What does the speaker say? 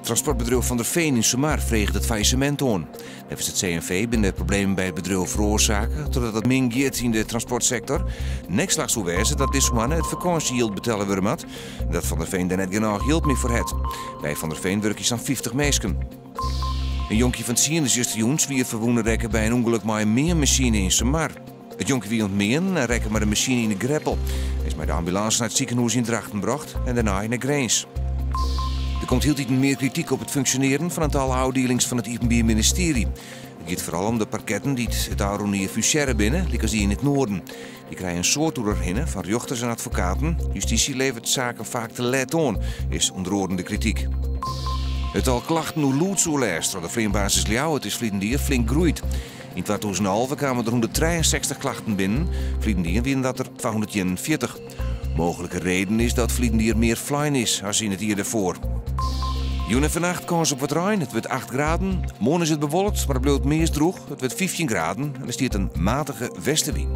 Transportbedriuw Van der Veen yn Sumar freget it faillissemint oan. Neffens it CNV binne de problemen by it bedriuw feroarsake trochdat it min giet yn de transportsektor. Nekslach soe wêze dat dizze moanne it fakânsjejild betelle wurde moat en dat Van der Veen dêr net genôch jild mear foar hat. By Van der Veen wurkje sa'n 50 minsken. In jonkje fan tsien is justerjûn swier ferwûne rekke by in ûngelok mei in meanmasine yn Sumar. It jonkje wie oan it meanen en rekke mei de masine yn de greppel. Hy is mei de ambulânse nei it sikehûs yn Drachten brocht en dêrnei nei Grins. Der komt hieltiten mear krityk op it funksjonearjen fan in tal ôfdielings fan it Iepenbier Ministearje. It giet foaral om de parketten dy't it ôfrûne jier fusearre binne, lykas dy yn it Noarden. Dy krije in soad oer har hinne fan rjochters en advokaten. Justysje leveret saken faak te let oan, is ûnder oaren de krityk. It tal klachten oer lûdsoerlêst troch de fleanbasis Ljouwert is ferliden jier flink groeid. Yn 2011 kamen der 163 klachten binnen, ferliden jier wienen dat der 241. Mooglike reden is dat ferliden jier mear flein is as yn it jier dêrfoar. Jûn en fannacht kâns op wat rein, it wurdt 8 graden. Moarn is it bewolkt, mar it bliuwt meast drûch. It wurdt 15 graden en der stiet in matige westewyn.